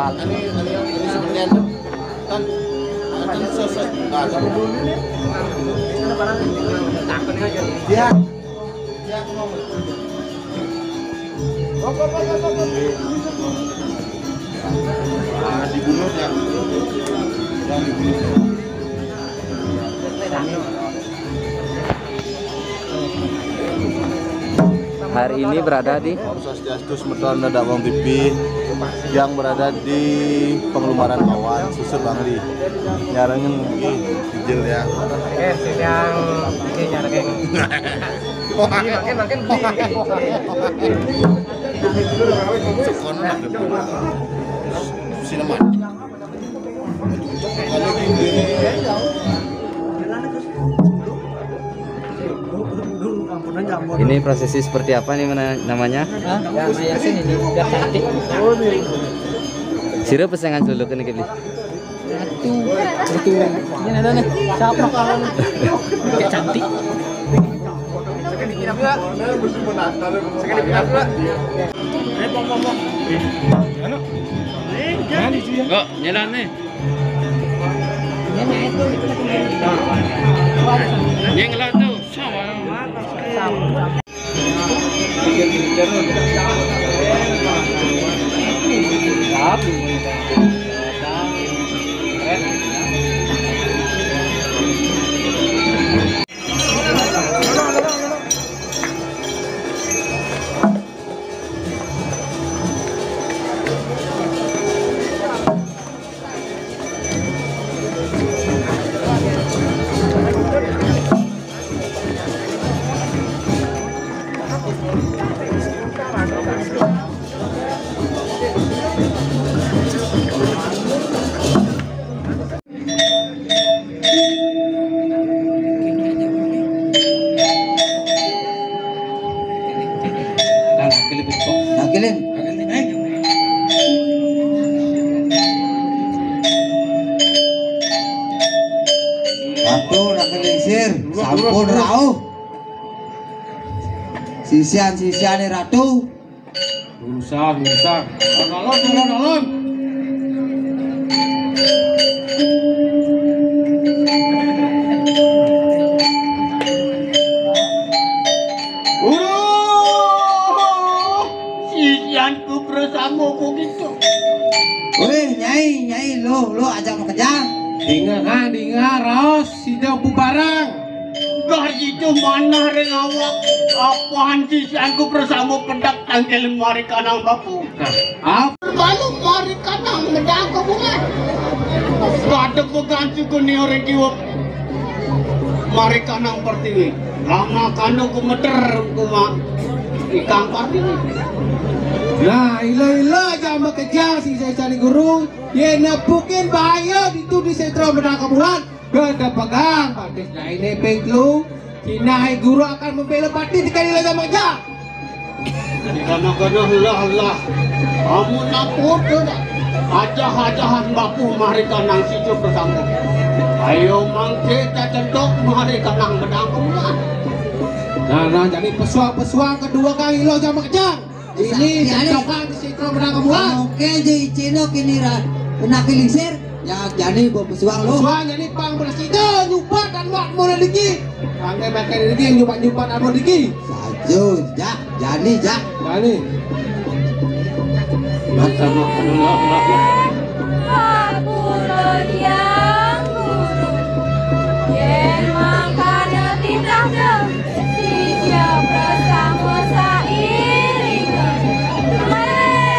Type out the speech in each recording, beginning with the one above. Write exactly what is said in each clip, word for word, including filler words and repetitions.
Ini, ini, ini seperti itu. Kan, kan sosok. Nah, ada. Ya. Ya, aku mau. Nah, dibunuh ya. Yang dibunuh. Hari ini berada di Om Swastiastu, semeton dadak Wong T V yang berada di Pengelumaran Kawan, Susut Bangli. Nyarengin iki, Jil ya. Oke, sidang iki nyarengin. Beli, makin, makin beli. Sekono ada. Sineman. Ini prosesi seperti apa nih, mana-, namanya? Hah? Ya, Yasin ini, biar cantik. Sira pesengan dulu kene iki. Aduh, betul. Ini ada nih, siapa? Kayak cantik. Kok nyelan nih? Yang ngelah tuh. Nah, kilin. Ratu, nak lingsir, sampun rauh. Sisian-sisiane Ratu. Urusan, urusan. Alon, alon, alon. Uruh, sisianku bersama ku gitu. Weh, Nyai, Nyai, lo, lo aja mau kejar. Dengar, kan, dengar, raos, sida bubarang. Dah itu manah ring awak. Apaan sisianku bersama pedak tangkil mari kanang bapu. Nah, apa? Balu mari kanang medang ke bunga. Pada peganti ku ni orang kiwak. Mari kanang pertiwi. Lama kanu ku meter ku ma-, ikang pertiwi. Nah, ila-ila aja makejang sing saya cari guru. Ye nepukin bahaya ditu di sentra medang ke bulan. Kada pegang, batis naik nepeng lu. Cina hai guru akan membela batis di kali lagi maja. Di kana-kana lah, lah. Amun aku tu dah. Ajah-ajahan bapu mari kanang situ bersama. Ayo mangke tak cendok mari kanang bedang kemudian. Nah, nah, jadi pesuang-pesuang kedua kali lo sama kejang. Ini cocok di situ menang kamu, ah. Oke, di Cino kini ra-, kena kilisir. Ya, jadi bawa pesuang lo. Pesuang jadi pang bersih tu, nyupat dan buat mula lagi. Pakai pakai lagi, nyupat-nyupat apa lagi? Saju, jak, jadi, jak. Jadi. Masa mau kenal lah. Aku lo yang guru. Yen mangkana titah dem, sija prasama sairingan.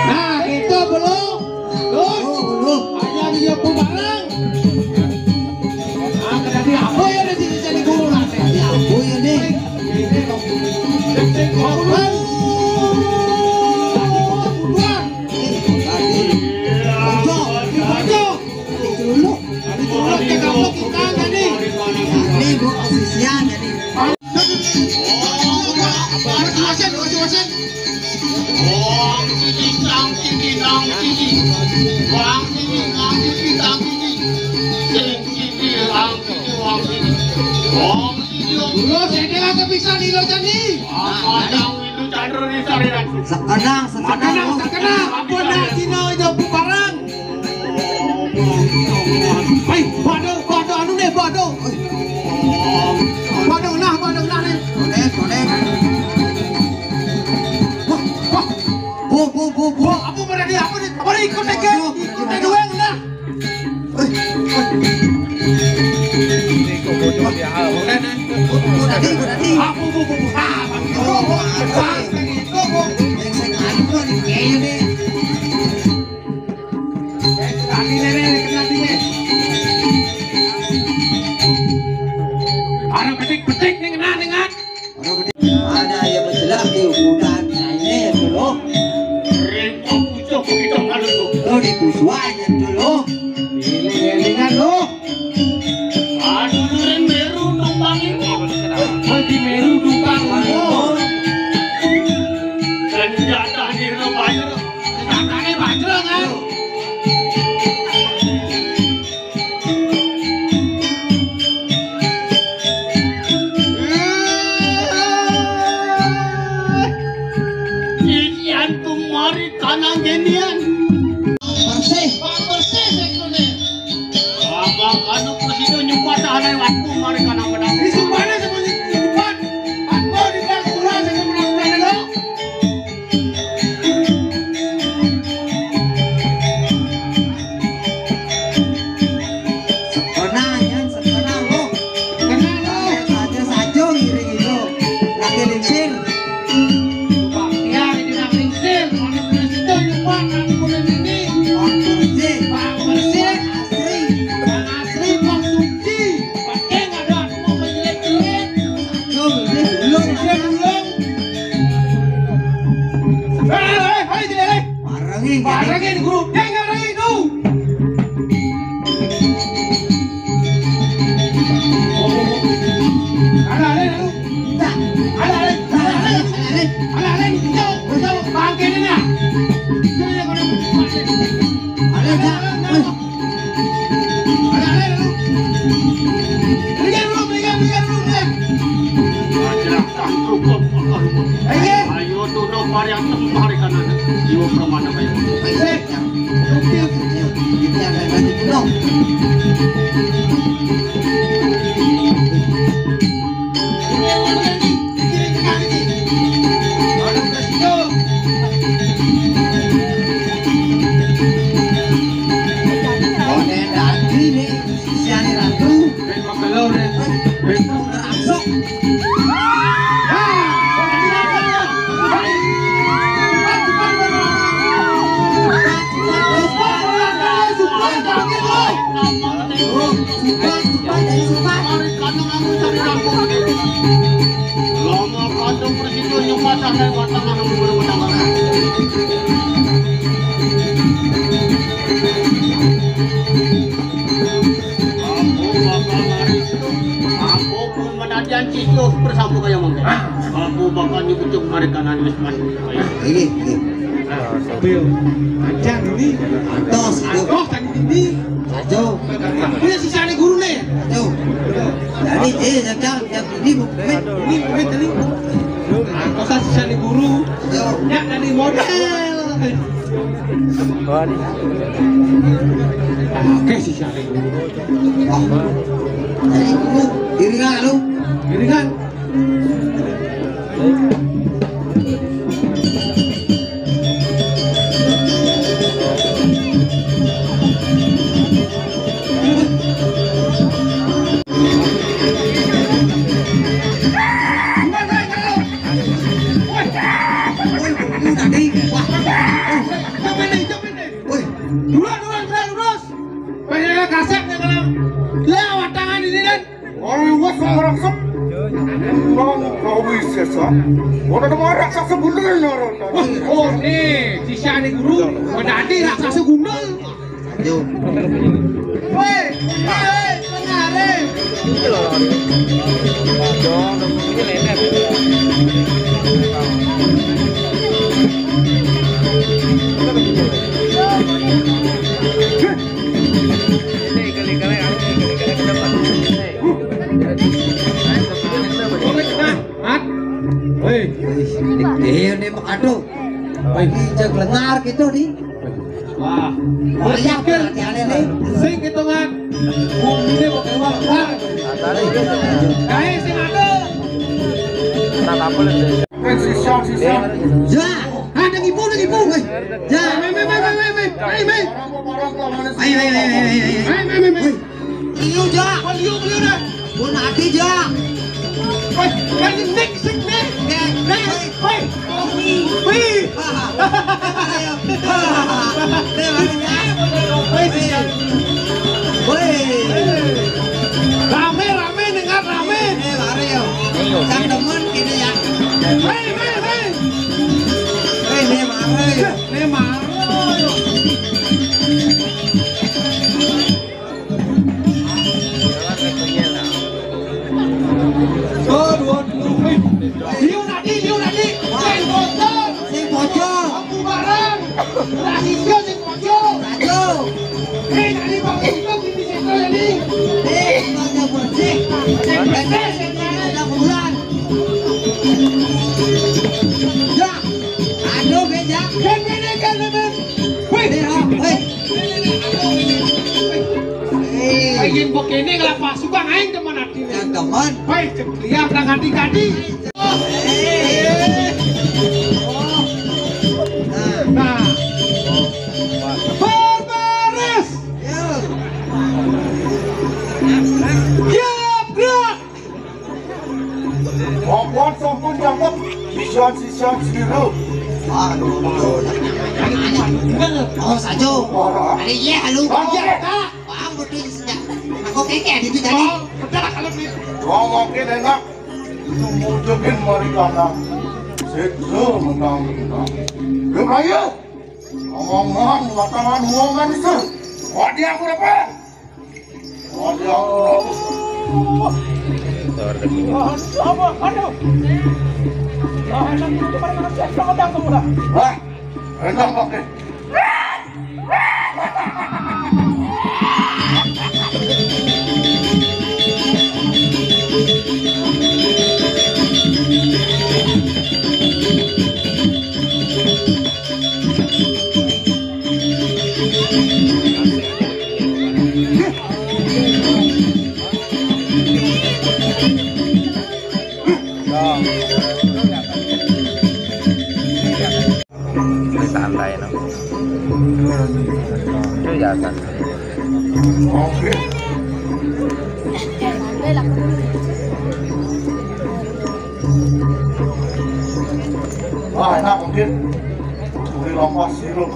Nah, itu belum. Tuh, belum. Ayam dia pun barang. Nah, kedadi apa ya, dia jadi guru lah. Jadi apa ya, nih? Ini dong. Cek, cek, korban. Buruan. Ojo, ojo. Tadi dulu, tadi dulu, kita kamu kita tadi. Ini bu asisian tadi. Wang sini, nang sini, nang sini. Wang sini, nang sini, nang sini. Sing sini, nang sini, wang sini. Wang sini. Dulu saya kira kepisah di lo tadi. Apa yang itu candra di sariran? Sekenang, sekenang. Sekenang, sekenang. Apa nak Cina aja bubaran? Aduh, eh. Waduh, nah, waduh, nah, nih. Konek, konek. Wah, wah. Bu, bu, bu, bu. Apa pada dia? Apa nih? Apa nih? Ikut aja. Waduh, ikut aja doang, nah. Eh, eh. Ini kok bocor dia, ah. Konek, nah. Bu, bu, tadi, bu, tadi. Apa, bu, bu, bu? Ah, Bang. Oh, bu, bu, bu. Yang saya kayu, bu, nih, kayaknya nih. Ada petik-petik nih, kena, nih, kan? Ada yang menjelang di hutan, nah, ini ya, dulu. Ring, aku ucap begitu malu tuh. Lo di pusuan ya, dulu. Ini, ini kan, lo. Aduh, Ring Meru numpang ini. Haji Meru numpang, lo. Senjata di rumah. Katanya bajreng, kan? Isian tumari kanang genian. Bersih, Pak, bersih, saya kira nih. Apa kanu presiden nyumpat aneh waktu mari kanang pedang. Di sumpahnya seperti di depan. Aku di belakang pulang, saya kira pulang, pulang, pulang. Sepena, ya, sepena, lo. Sepena, lo. Saja, saja, ngiring itu. Lagi lingsir. Pak, ya, ini nak lingsir. Mana punya situ, lupa, nak punya ini. Pak Bersih. Pak Bersih. Asri. Pak Asri, Pak Suci. Pak Keng ada, aku mau menjelek-jelek. Saja, ini belum. Lingsir belum. Eh, eh, eh, hai, jelek, eh. Parangin, parangin, guru. Yang parangin, tuh. Ada, ada, ada. Tak. Ada, ada, ada, ada. Ada, ada, jauh, jauh, bangkit ini, nah. Jauh, jauh, jauh. Ada, ada. Ada, ada, ada. Berikan dulu, berikan, berikan dulu, berikan. Ada, tak cukup. Ayo. Ayo, tuh, no, mari, antem, mari, kanan. Jiwa permana, kayak. Ayo. Aku bakal nyebut mari kanan wis mas. Ini, ini. Ayo. Aja ini. Antos, ayo. Antos tadi ini. Ayo. Ini sisane guru nih. Ayo. Jadi, eh, jangan, jangan ini, Bu. Ini, Bu, ini. Antos sisane guru. Ayo. Ya, dari model. Oke, sisane guru. Wah. Jadi, Bu, iringan, lu. Iringan. Woi, dulu, dulu, dulu, terus. Pengen kasep nih kalau lewat tangan ini, Dan. Ayo, wes, orang sep. Orang kau bisa, sa. Orang ada marah, sa, sebenarnya, orang. Oh, nih, sisane guru, menjadi raksasa gundul. Yo. Woi, woi, tengah, Reng. Mat. Hei. Iya, ini mau kado. Hei. Ini cek lengar gitu, nih. Wah, banyak kan? Sing hitungan. Bumine kok keluar. Wah. Kae sing ado. Sisa, sisa. Ya, ada ibu, ada ibu. Ya, mai, mai, mai. Mai, mai, mai. Mai, mai, mai. Mai, mai, mai. Liu, ja. Wah, liu, liu dah. Pun hati, ja. Woi, kan nek sik nek. Nek, nek. Woi. Woi. Woi. Woi. Rame, rame, dengar rame. Cang demen kene ya. Woi, woi, woi. Woi, ne mare. Ne mare. Oh, dua puluh. Liu tadi, liu tadi. Sing bocor. Sing bocor. Aku barang. Rahasia sing bocor. Aduh. Eh, tadi Bang Ito di sini, ini. Eh, bocor bersih. Sing bersih, sing ada bulan. Ya. Aduh, beja. Kan beda, kan beda. Wih. Eh, oh, wih. Kayak begini ngelak pasukan aing teman hati. Yang teman. Baik, cek lihat nang hati-hati. Eh. Nah. Berbaris. Ya. Siap gerak. Mongkon sampun nyambut sisian-sisian sira. Aduh, aduh. Oh, sajo. Ora. Ari iya, halo. Oke. Kak. Paham betul sejak. Aku keke di itu tadi. Oh, betul kalau di. Ngomongin enak. Itu mujukin mari kana. Setra menang-menang. Yuk, ayo. Omongan, watawan, omongan itu. Kok dia aku dapat? Kok dia aku dapat? Aduh, apa? Aduh. Ah, anak itu pada kena siap, pada kamu lah. Wah, enak pakai. Santai, no. Itu ya santai. Oke. Ah, enak mungkin. Udah lama sih lo.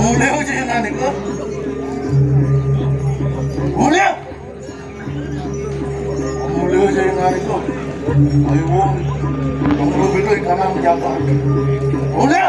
Mulih aja yang aneh kok. Mulih. Mulih aja yang aneh kok. Ayo, Wong. Yang perlu itu ikan yang menjaga. Mulih.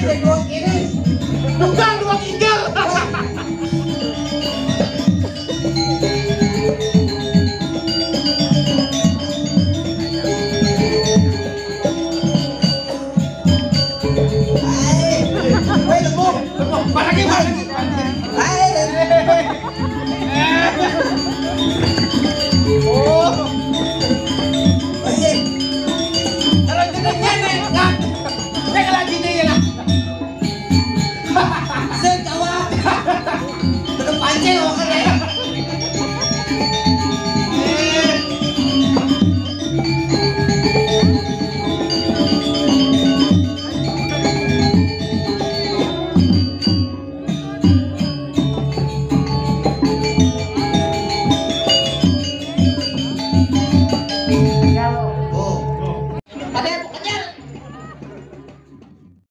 They go